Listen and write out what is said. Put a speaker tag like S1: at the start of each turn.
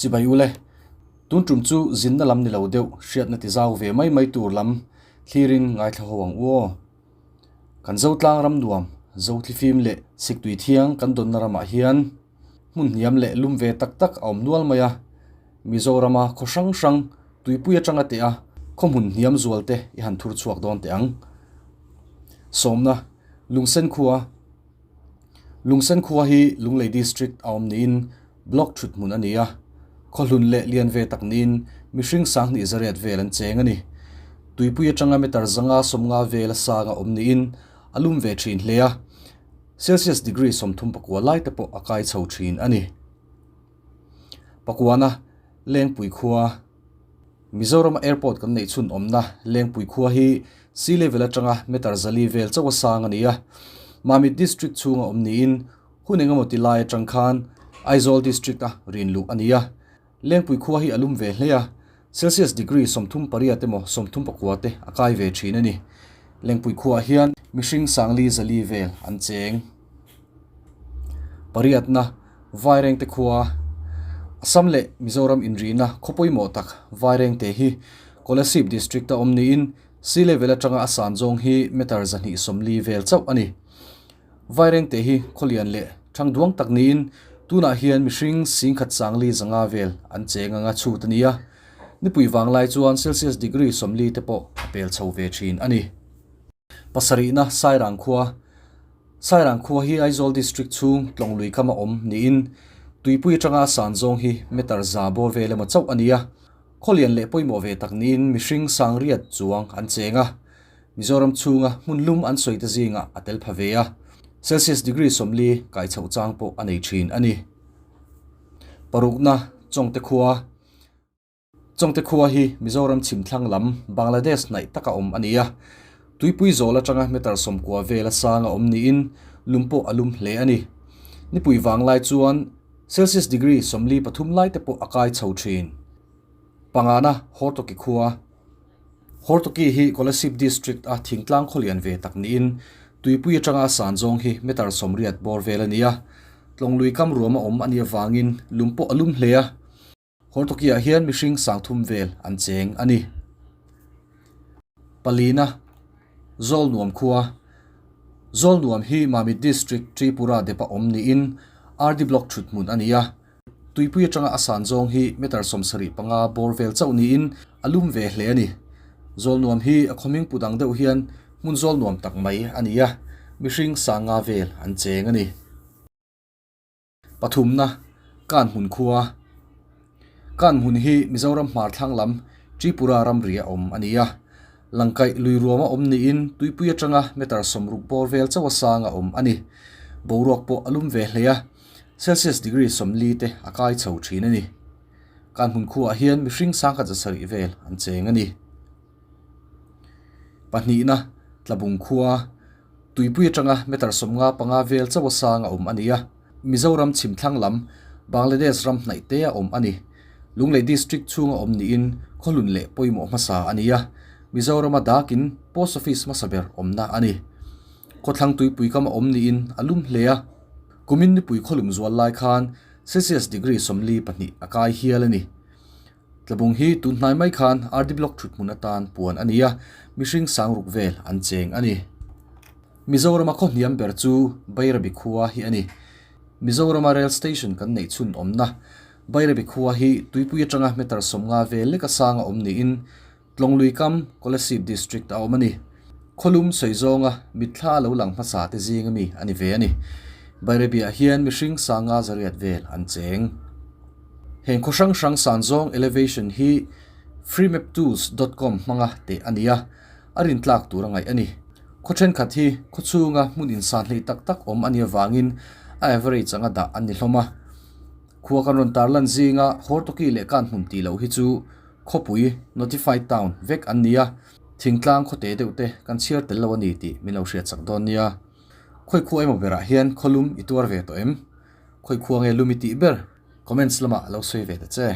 S1: Chibai ule, tun tum chu zinna lam ni lo deuh hriatna ti zau ve mai mai tur lam thlirin ngaithla ho ang u aw. Kan Zotlang ram nuam, Zothlifim leh Siktui thiang kan dawnna ramah hian hmun hniam leh lum ve tak tak a awm nual mai a. Mizorama khaw hrang hrang tuipui atanga teh a khaw hmun hniam zual te i han thur chhuak dawn teh ang. Sawmna, Lungsen khua. Lungsen khua hi Lunglei District a awm niin Block thut hmun a ni a, khawhlun leh lian ve tak niin mihring sanghnih zariat vel an cheng a ni. Tuipui atanga meter zanga sawmnga vel a sang a awm niin a lum ve thin hle a, Celsius degree 34 lai te pawh a kai chho thin a ni. Pakuana, Lengpui khua. Mizorama airport kan neih chhun awmna Lengpui khua hi sea level atanga meter 400 vel chauh a sang a ni a. Mamit district chhunga awm niin hun engemaw ti lai atang khan Aizawl district a rin luh a ni a. Lengpui khua hi a lum ve hle a, Celsius degree 38 emaw 34 te a kai ve thin a ni. Lengpui khuaah hian mihring sangli 400 vel an cheng. Pariatna, Vairengte khua, Assam leh Mizoram inrihna khaw pawimawh tak Vairengte hi Kolasib District-a awm niin sea level atanga a san zawng hi meter 240 vel chauh a ni. Vairengte hi khawlian leh thangduang tak niin tunah hian mihring singkhat sangli zanga vel an cheng anga chhut a ni a, nipui vanglai chuan Celsius degree 40 te pawh a pel chho ve thin a ni. Pasarihna Sairang khua Sairang khua hi Aizawl District chhung Tlawnglui kama awm niin tuipui atanga a san zawng hi meter 100 bawr vel emaw chauh a ni a. Khawlian leh pawimawh ve tak niin mihring sangriat chuang an cheng a. Mizoram chhunga hmun lum an sawi te zingah a tel pha ve a. Celsius degree 40 kai chhoh chang pawh a nei thin a ni. Parukna Chawngte khua Chawngte khua hi Mizoram chhimthlang lam Bangladesh hnaih taka awm a ni a, tuipui zawl atanga meter 90 vel a sang a awm niin lum pawh a lum hle a ni. Nipui vanglai chuan Celsius degree 43 lai te pawh a kai chho thin. Pangana Hortoki khua Hortoki hi Kolasib District a thingtlang khawlian ve tak niin tuipui atanga a san zawng hi meter 80 bawr vel a ni a, Tlawnglui kam ruam a awm a nih avangin lum pawh a lum hle a. Hortoki-ah hian mihring 3000 vel an cheng a ni. Palina, Zawlnuam khua Zawlnuam hi Mamit District, Tripura depa awm niin RD Block thut hmun a ni a. Tuipui atanga a san zawng hi meter 75 bawr vel chauh niin a lum ve hle a ni. Zawlnuam hi a khawming pu dang deuh hian hmun zawlnuam tak mai a ni a, mihring 5000 vel an cheng a ni. Pathumna, Kanhmun khua Kanhmun hi Mizoram hmar thlang lam Tripura ramri a awm a ni a. Langkaih lui ruama awm niin tuipui atanga meter 60 bawr vel chauh a sang a awm a ni. Boruak pawh a lum ve hle a, Celsius degree 40 te a kai chho thin a ni. Kanhmun khuaah hian mihring 700 vel an cheng a ni. Pahnihna, Tlabung khua Tuipui atanga meter 55 vel chauh a sang a awm a ni a, Mizoram chhimthlang lam Bangladesh ram hnaih te a awm a ni. Lunglei District chhunga awm niin khawhlun leh pawimawh hmasa a ni a, Mizorama dakin Post Office hmasa ber awmna a ni. Khawthlang tuipui kam a awm niin a lum hle a, kumin nipui khawlum zual lai khan Celsius degree 42 a kai hial a ni. Tlabung hi tun hnai mai khan RD Block thut hmun atan puan a ni a, mihring 6000 vel an cheng a ni. Mizorama khaw hniam ber chu Bairabi khua hi a ni. Mizorama rail station kan neih chhun awmna Bairabi khua hi tuipui atanga meter 50 vel leka sang a awm niin Tlawnglui kam Kolasib District a awm a ni. Khawlum sawi zawnga mitthla lo lang hmasa te zing ami a ni ve a ni. Bairabiah hian mihring 500 vel an cheng. Heng khaw hrang hrang san zawng elevation hi freemaptools dot com hmanga teh a ni a, a rintlak tur a ngaih a ni. Khaw thenkhat hi khaw chhunga hmun insan hleih tak tak awm a nih avangin a average anga dah an ni hlawm a. Khua kan rawn tarlan zinga Hortoki leh Kanhmun tih loh hi chu Khawpui, Notified Town, vek an ni a, thingtlang khawte deuh te kan chhiar tel lo a ni tih min lo hriat chak dawn nia. Khawi khua emaw berah hian khawlum i tuar ve tawh em? Khawi khua nge lum i tih ber? Comments lamah lo sawi ve ta che.